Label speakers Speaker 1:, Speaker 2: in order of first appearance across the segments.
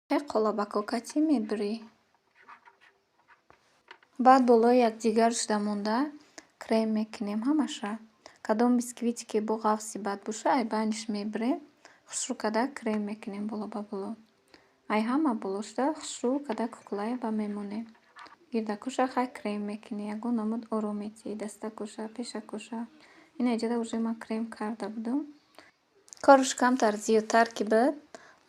Speaker 1: Қолабако кати мебурӣ. Баъд болои якдигар шуда монда крем мекунем ҳамаша. Кадом бисквите ки бо ғафси бад боша, ай байниш мебурем, хушрӯ карда крем мекунем боло ба боло. Ай ҳама болошда хушрӯ карда куклаева мемонем. Гирдакуша хай крем мекунӣ, ягон намуд оро метиҳӣ, дастакуша, пешакуша. Ина иҷода уже ман крем карда будум. Корш камтар зиёдтар ки буд,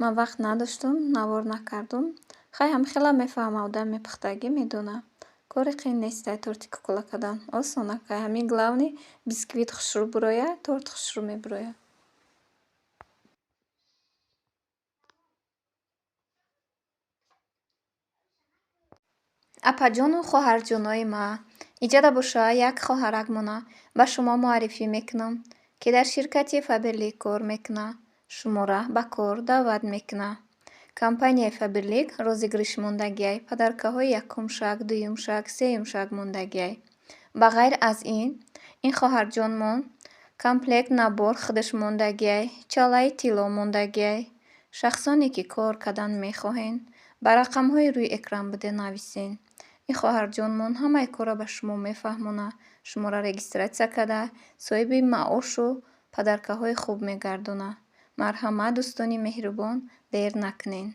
Speaker 1: ман вақт надоштум, навор накардум. Хай ҳамихела мефаҳмам, одами пухтагӣ медона. Кори қиин нестай торти кукла кардан. Осонакай. Ҳамин главный бисквит хушрӯ бурояд, торт хушрӯ мебурояд. Апаҷону хоҳарҷонои ма, иҷода боша як хоҳаракмона ба шумо муаррифӣ мекунам, ки дар ширкати Фаберлик кор мекунад, шуморо ба кор даъват мекунад. Компанияи Фаберлик розыгрыш мондагиай, подаркаҳои якум шаг, дуюм шаг, сеюм шаг мондагиай. Ба ғайр аз ин, ин хоҳарҷонмон комплект набор худаш мондагиай, чалаи тилло мондагиай. Шахсоне ки кор кардан мехоҳен, ба рақамҳои рӯи экран буда нависен. Ин хоҳарҷонмон ҳамаи корро ба шумо мефаҳмонад, шуморо регистрация карда, соҳиби маошу подаркаҳои хуб мегардонад. Марҳамат, дӯстони меҳрубон, дер накунен.